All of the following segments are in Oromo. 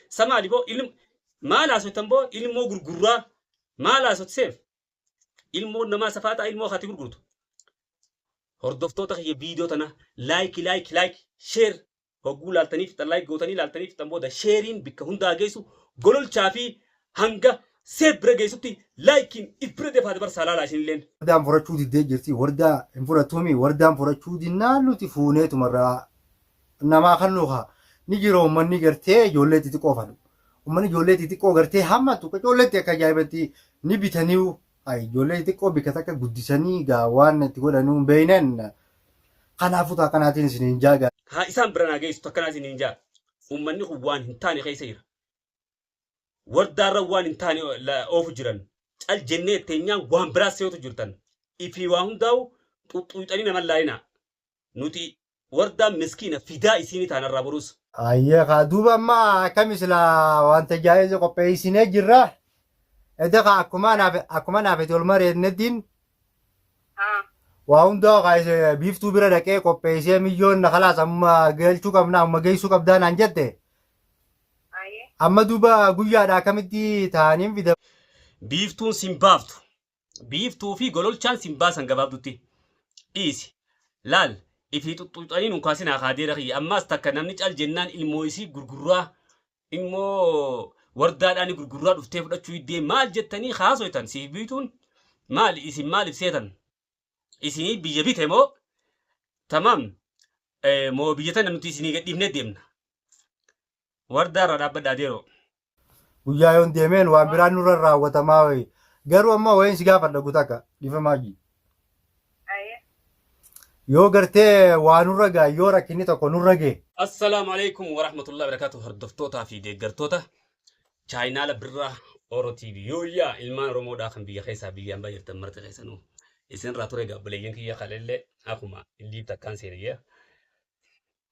Samaali boo maal haasoftan boo ilmoo gurgurraa maal haasoftu seef ilmoo namaa safaaxaa ilmoo hati gurgurtu. Hordoftoota kiyya, viidiyoo tana like, like, like, share hogguu laaltanii fixan, like gootanii laaltanii fixan booda shareiin bikka hundaa geessu Gololchaa fi hanga seef bira geessutti likeiin if bira defaa dabarsaa laalaa isinilleen. Wardaan furachuu diddee jirti. Wardaa hin fudhatumi. Wardaan furachuu dinnaan nuti fuuneetumarraa namaa kan nuuka ni jira. Uummanni gartee ijoollee xixiqqoo fadhu. Uummanni ijoollee xixiqqoo gartee hammatu ijoolleetti akka ajaa'ibatti ni bitaniiru. Ay, ijoollee xixiqqoo bikka takka guddisanii gaa waan itti godhanuu hin beeynen. Kanaafuu taa kanaatiin isin hin jaagaa. Haa isaan bira naa geessu takkanaa isin hin jaa. Uummanni kun waan hin taane keessa jira. Wardaarra waan hin taane oofu jiran. Cal jennee teenyaan waan biraas seetu jirtan. Ifii waa hundaa'u xuxxuuxanii nama laalinaa. Nuti wardaan miskiina fidaa isiinii taanarraa borus. Ayyee, kaa duuba amma akkami silaa wanta jaa'iza qopheessinee jirra. Eda kaa akkuma naaf itti ol mareennettiin waa hundaa kaa Biiftuu bira dhaqee qopheessee miyyoon kalaas amma galchuu qabna, amma geessuu qabdaa naan jette. Amma duuba guyyaadha akkamitti ta'aniin fida. Biiftuun sin baaftu. Biiftuu fi Gololchaan sin baasan gabaabdutti. Dhiisi. Laal, ifii xuxxuuxanii nun kaasinaa kaadeera kiyya. Ammaas takka namni cal jennaan ilmoo isii gurgurraa immoo wardaadhaan gurgurraa dhuftee fudhachuu iddee maal jettanii haasoytan? Siif biituun maal isin maaliif seetan? Isinii biyya bite moo tamaam moo biyya tana nuti isinii gadhiifnee deemna? Wardaa irraa dhaabbadhaa deeroo. Guyyaa yoon deemeen waan biraan nurra raawwatamaa wayi. Garuu amma wayiin si gaafadha gutakka dhiifamaa ji. Yoo gartee waa nurra ga'a, yoo rakkinni tokko nurra ga'e. Assalaamu alaikum wa rahmatullahi wa barakatuh, hordoftootaa fi deeggartoota chaayinaala Birraa Oro TV. Yooyyaa, ilmaan Oromoodhaa kan biyya keessaa biyyaan baa jirtan marti keessanuu. Isinirraa ture gaabboleeyyan kiyya, kalellee akkuma illiif takkaan seeniyya.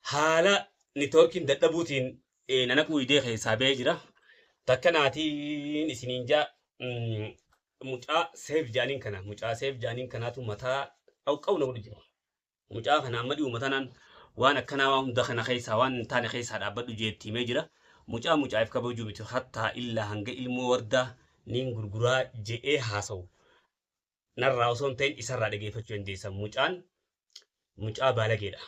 Haala networkiin dadhabuutiin nanaquu idee keessaa ba'ee jira. Takka naatiin isiniin jaa, mucaa seef jaaniin kana, mucaa seef jaaniin kanaatu mataa qawqaw na godhu jira. Mucaa kana amma dhi'uma tanaan waan akkanaa waan hunda kana keessaa waan hin taane keessaa dhaabbadhu jeetti himee jira. Mucaa mucaaf kabajuu miti, hattaa illaa hanga ilmoo wardaa niin gurguraa je'ee haasa'u. Narraa osoo hin ta'in isarraa dhageeffachuu dandeessa. Mucaan mucaa baalageedha.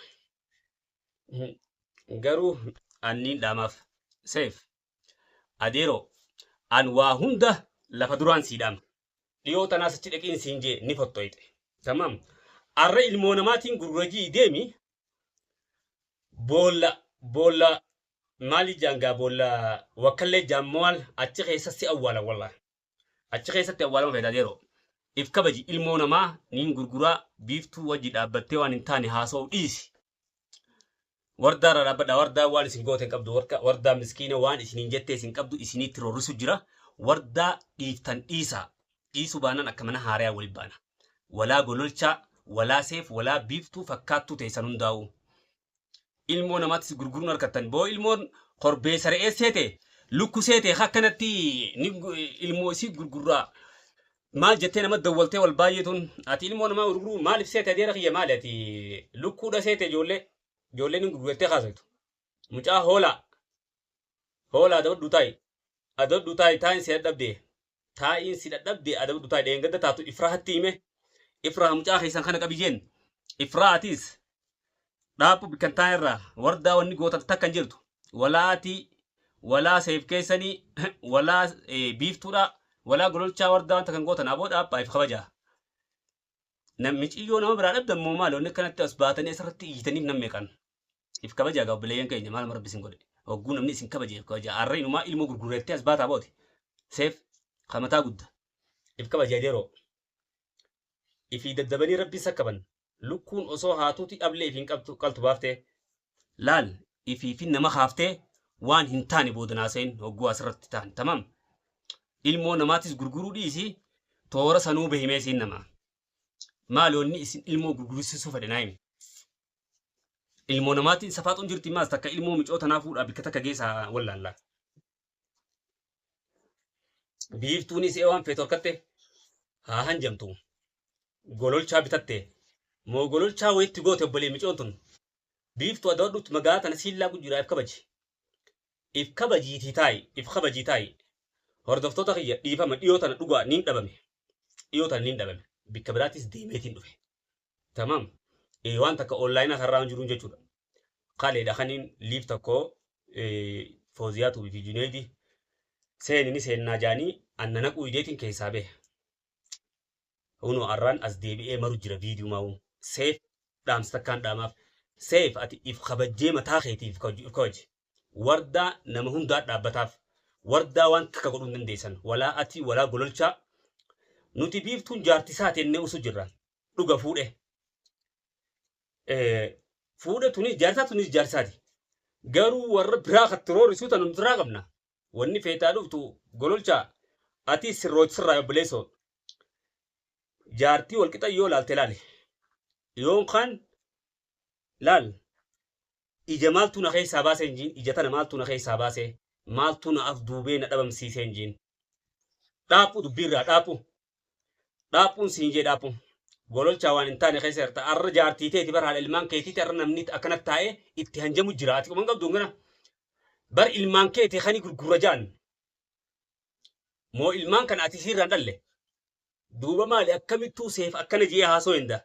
Garuu anniin dhaamaaf seef adeeroo an waa hunda lafa duraan sii dhaama. Dhiyoo tanaas achi dhaqiin siin jee ni fottoyxe. Tamam. Arra ilmoo namaatiin gurgurajii deemi, boolla boolla maali jaangaa, boolla wakkallee jaammawaal achi keessa si awwaala, wallah. Achi keessatti awwaalama fedha adeeroo. If kabaji, ilmoo namaa niin gurguraa, Biiftuu wajji dhaabbattee waan hin taane haasa'u dhiisi. Wardaa irraa dhaabbadha. Wardaa waan isin goote hin qabdu. Wardaa miskiina waan isiniin jettee isin qabdu isiniitti roorrisu jira. Wardaa dhiiftan dhiisaa. Dhiisuu baanaan akka mana haarayaa waliin baana. Walaa Gololchaa, walaa Seef, walaa Biiftuu fakkaattuu teessan hundaa'u. Ilmoo namaatti gurguruun harkattan. Boo, ilmoon korbeessa re'ee seete, lukku seete akkanatti ni ilmoo isii gurgurraa. Maal jettee nama dawwaltee wal baay'eetuun ati ilmoo namaa gurguruu maaliif seete? Adeera kiyya, maali ati lukkuudha seete? Ijoollee ijoolleen hin gurgurattee kaasoytu. Mucaa hoolaa hoolaa adabadhu taa'i, adabadhu taa'i, taa'iin si dadhabde, taa'iin si dadhabde, adabadhu taa'i. Dheengadda taatu Ifraahatti hime, Ifraah mucaa keessan kana qabi jeen. Ifraatis dhaabbu bikkan taa'e irraa wardaa wanni gootan takka hin jirtu. Walaatii walaa seef keessanii walaa Biiftuudha walaa Gololchaa wardaa wanta kan gootan aboo dhaabhaa, if kabajaa. Namichi yoo nama biraa dhabdan moo maali wanni akkanatti as baatanii asirratti iyyitaniif nam meeqan? If kabajaa gaa, obboleeyyan keenya, maal rabbi isin godhe? Hogguu namni isin kabaje if kabajaa. Arra inumaa ilmoo gurgurreettee as baataa booti. Seef kamataa gudda. If kabajaa yeroo. Ifii daddabanii rabbiin sakkaban. Lukkuun osoo haatuuti ablee ifiin qabtu qaltu baaftee. Laal, ifiifin nama kaaftee waan hin taane booda naasa'in hogguu asirratti ta'an. Tamam. Ilmoo namaatis gurguruu dhiisi, toora sanuu bahimee siin namaa. Maali wanni isin ilmoo gurgursiisuu fedhe naa himi. Ilmoo namaatiin safaaxuun jirti, maas takka ilmoo micoo tanaa fuudhaa bikka takka geessaa wallaallaa. Biiftuunis ee waan feetu harkatte haa hanjamtu. Gololchaa bitatte. Moo Gololchaa wayitti goote obbolee micoon tun. Biiftuu adabadhuutti magaalaa tana siin laaqu jira, if kabaji. If kabajiitii taa'i, if kabajii taa'i. Hordoftoota kiyya, dhiifama, dhiyoo tana dhugaa niin dhabame. Dhiyoo tana niin dhabame. Bikka biraattis deemeetiin dhufe. Tamaam. Waan takka online karraa hin jiruun jechuudha. Kaleedha kaniin liif tokko Fooziyaa fi Juneedi seeni ni seennaa jaanii anna naquu ideetiin keessaa bahe. Hunoo arraan as deebi'ee maru jira viidiyoo maa'u. Seef dhaamsa takkaan dhaamaaf. Seef, ati if kabajjee mataa keetiif if kabaji. Wardaa nama hundaa dhaabbataaf. Wardaa waan takka godhuu hin dandeessan. Walaa ati walaa Gololchaa. Nuti Biiftuun jaartisaa tennee usu jirra. Dhuga fuudhe. Fuudhe tunis jaarsaa tunis jaarsaati. Garuu warra biraa kattiroorrisuu tan biraa qabna. Wanni feetaa dhuftu, Gololchaa, ati sirroo sirraa obboleessoo. Jaartii walqixa yoo laalte laale. Yookaan laal, ija maaltu na keessaa baasee hin jiin, ija tana maaltu na keessaa baasee, maaltu na afduubee na dhabamsiisee hin jiin. Dhaaphu dubbiirraa dhaaphu. Dhaaphuun siin jee dhaaphu. Gololchaa, waan hin taane keessa jirta. Arra jaartii teeti bara haadha ilmaan keetiiti arra namni akkanatti taa'ee itti hanjamu jira. Ati quban qabdu gana. Bar ilmaan keeti kani gurgura jaan. Moo ilmaan kana ati siirraan dhalle? Duuba maali, akkamittuu seef akkana jee haasoo hinda?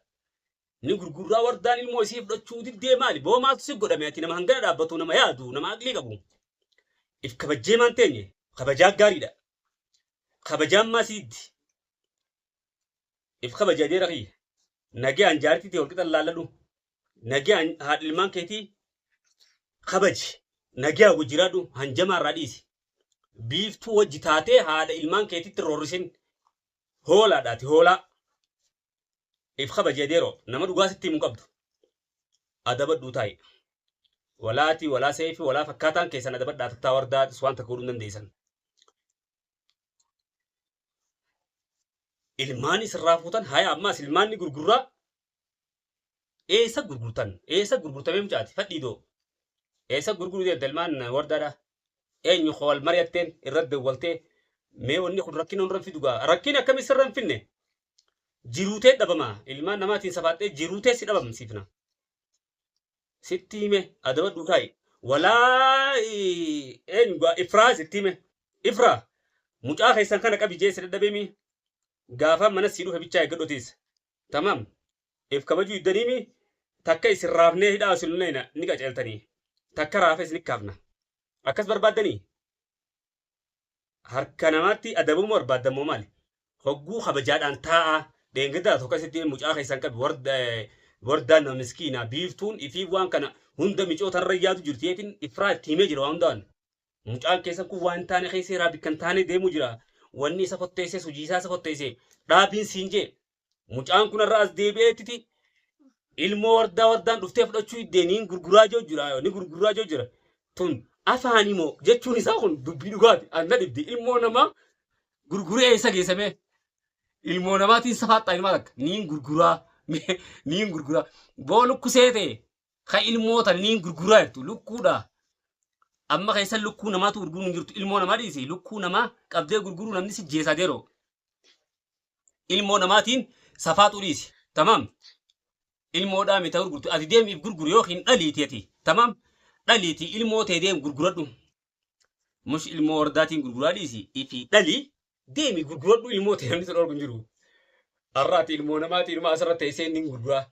Ni gurgurraa, wardaan ilmoo isii fudhachuu diddee maali? Boo, maaltu si godhame? Ati nama hangana dhaabbatu, nama yaadu, nama aqlii qabu. If kabajjee maan teenye? Kabajaa gaariidha. Kabajaan maa siiddi? If kabaji, adeera kiyya. Nagayaan jaartii ta'e walqixa laalladhu. Nagayaan haadha ilmaan keetii kabaji. Nagayaan wajji jiraadhu, hanjamaa irraa dhiisi. Biiftuu wajji taatee haadha ilmaan keetitti roorrisin. Hoolaadhaati hoolaa. If kabaji, adeeroo, nama dhugaa sitti himuu qabdu. Adabadhuu taa'i. Walaati walaa seefi walaa fakkaataan keessan adabadhaa tattaa, wardaa waan takka godhuu hin dandeessan. Ilmaan isirraa fuutan haya, ammaas ilmaan ni gurgurraa. Eessa gurgurtan? Eessa gurgurtamee mucaati? Fadhiidoo. Eessa gurguruu deemta ilmaan wardaadha? Eenyu wal mari'atteen irratti dawwaltee mee wanni kun rakkina nurra fidu gaa? Rakkina akkamii sirra hin finne? Jiruutee dhabama. Ilmaan namaatiin safaaxee jiruutee si dhabamsiifna. Sitti hime, adabadhuu taa'i. Walaa eenyu gaa, Ifraa sitti hime. Ifraa, mucaa keessan kana qabi jee si dadhabeemi. Gaafa mana sii dhufe bichaa eeggadhu. Tamaam. If kabajuu iddaniimi takka isin raafnee hidhaa isin ni qaceeltanii. Takka raafee isin kaafna. Akkas barbaaddanii? Harka namaatti adabamuu barbaaddan moo maali? Hogguu kabajaadhaan taa'aa. Dheengaddaa tokko asitti mucaa keessan qabi, wardaan nama miskiinaa, Biiftuun ifii waan kana hunda micootarra yaadu jirti jeetiin Ifraa itti himee jira waan hundaan. Mucaan keessan kun waan hin taane keessa irraa bikka hin taane deemuu jira. Wanni isa fotteessee, hojii isaa isa fotteessee dhaabiin siin jee. Mucaan kun irra as deebi'eettiti ilmoo wardaa wardaan dhuftee fudhachuu iddeeniin gurguraa jiru jira. Ni gurguraa jiru jira. Tun afaan immoo jechuun isaa kun dubbii dhugaati. Anna dhibdi ilmoo namaa gurguree eessa geessamee? Ilmoo namaatiin safaaxaa ilmaa takka niin gurguraa, niin gurguraa. Boo, lukkusee ta'e ka ilmoo tan niin gurguraa jettu lukkuudha. Amma keessa lukkuu namaatu gurguruu hin jirtu, ilmoo namaa dhiisi, lukkuu namaa qabdee gurguruu namni si jeesaa deeroo. Ilmoo namaatiin safaaxuu dhiisi. Tamaam. Ilmoodhaa mita gurgurtu, ati deemiif gurguru yookiin dhaliiti ati. Tamaam. Dhaliiti ilmoo ta'e deem gurguradhu. Mush ilmoo wardaatiin gurguraa dhiisi, ifi dhali deemi gurguradhu, ilmoo ta'e namni sun dhorku hin jiru. Har'aati ilmoo namaatiin ilma asirra teessee inni gurguraa.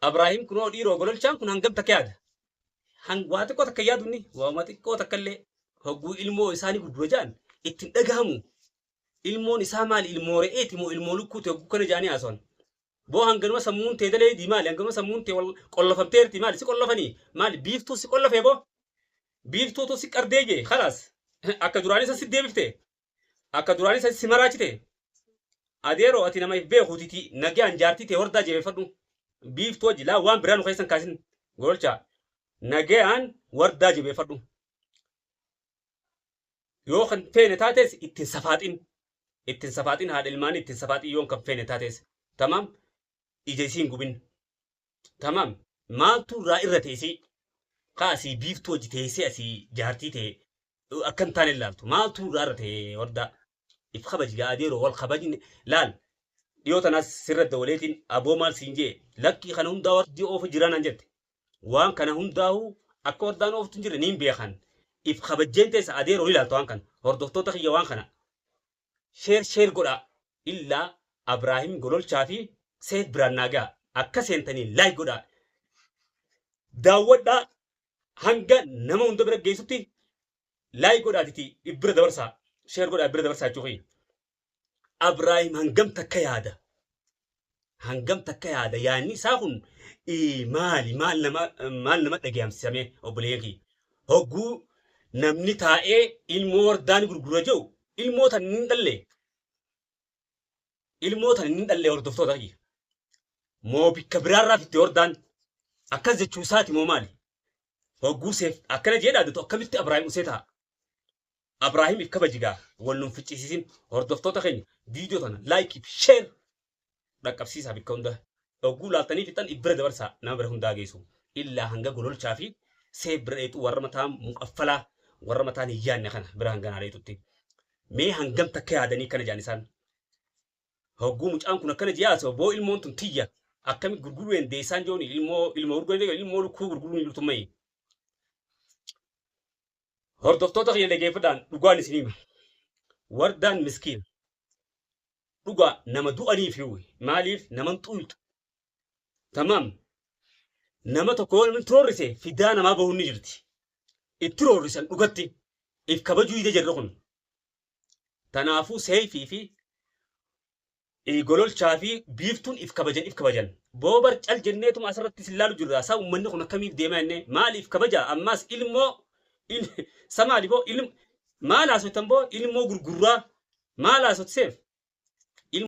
Abrahiim kunoo dhiiroo, Gololchaan kun hangam takka yaada? Waa xiqqoo takka yaadu inni, waama xiqqoo takka illee hogguu ilmoo isaanii gurgura ja'an ittiin dhagahamu. Ilmoon isaa maali, ilmoo re'eeti moo ilmoo lukkuuti hogguu kana ja'anii haasawan? Boo, hanganuma sammuun tee daleedii maali? Hanganuma sammuun tee wal qollofamteerti maali? Si qollofanii maali? Biiftuu si qollofee boo? Biiftuutu si qardee jee khalaas. Akka duraanii san si deebifte. Akka duraanii san si maraachite. Adeeroo, ati nama if beekuutiti, nagaan jaartii tee wardaa jabeeffadhu. Biiftuu wajji laa waan biraa nu keessan kaasin, Gololchaa. Nagaan wardaa jabeeffadhu. Yoo kan feene taates ittiin safaaxin. Ittiin safaaxin, haadha ilmaanii ittiin safaaxin yoo kan feene taates. Tamaam, ija isiin gubin. Tamaam, maaltu irraa irra teessee? Kaa asii Biiftuu wajji teessee asii jaartii ta'e akka hin taane ilaaltu. Maaltu irraa irra ta'e wardaa? If kabaji gaa adeeroo, wal kabajni laal. Dhiyoo tanaas sirra dawaleetiin aboo maal siin jee, lakkii kana hundaa wardii oofu jiraa naan jette. Waan kana hundaa'uu akka wardaan ooftu hin jirre niin beekan. If kabajjeen teessa adeeroo ilaaltu waan kana. Hordoftoota kiyya waan kana. Share share godhaa. Illaa Abraahim Gololchaa fi Seef biraan naa ga'a. Akka seentanii like godhaa. Daawwadhaa hanga nama hunda bira geessutti like godhaatiti bira dabarsaa. Share godhaa bira dabarsaa jechuu kiyya. Abraahim hangam takka yaada. Hangam takka yaada. Yaadni isaa kun maali? Maal nama dhagayamsisamee obboleeyyan kiyya. Hogguu namni taa'ee ilmoo wardaan gurgura jedhu ilmoo tan hin dhalle. Ilmoo tan hin dhalle hordoftoota kiyya. Moo bikka biraarraa fitte wardaan akkas jechuu isaati moo maali? Hogguu seef akkana jedhaa dhaadatu akkamitti Abraahim usee ta'a? Abraahim if kabaji gaa wal nun ficcisiisin. Hordoftoota keenya, viidiyoo tana like fi share dhaqqabsiisaa bikka hunda. Hogguu laaltanii fixan bira dabarsaa nama bira hundaa geessu. Illaa hanga Gololchaa fi Seef bira dheexu warra mataa muqaffalaa, warra mataan hin yaadne kana bira hanga naa dheexutti. Mee hangam takka yaadanii akkana jedhan isaan? Hogguu mucaan kun akkana ji'a haasa'u, boo ilmoon tun tiyya akkami gurguruu dandeessaan jooni ilmoo ilmoo gurguruu ilmoo lukkuu gurguruu hin jirtu mayi. Hordoftoota kiyya, dhageeffadhaan, dhugaan isin hima. Wardaan miskiina. Dhugaa nama du'aniif hiwi. Maaliif naman xuyxu? Tamaam. Nama tokko yoo namni roorrise fidaa namaa bahuun ni jirti. Itti roorrisan dhugatti. If kabajuu ija jirri kun. Tanaafuu Seefii fi Gololchaa fi Biiftuun if kabajan if kabajan. Boobar cal jenneetuma asirratti isin laalu jirra. Isaa uummanni kun akkamiif deemaa jennee maaliif kabaja ammaas ilmoo sa maali boo ilm maal haasoftan boo ilmoo gurgurraa maal haasoftu Seef?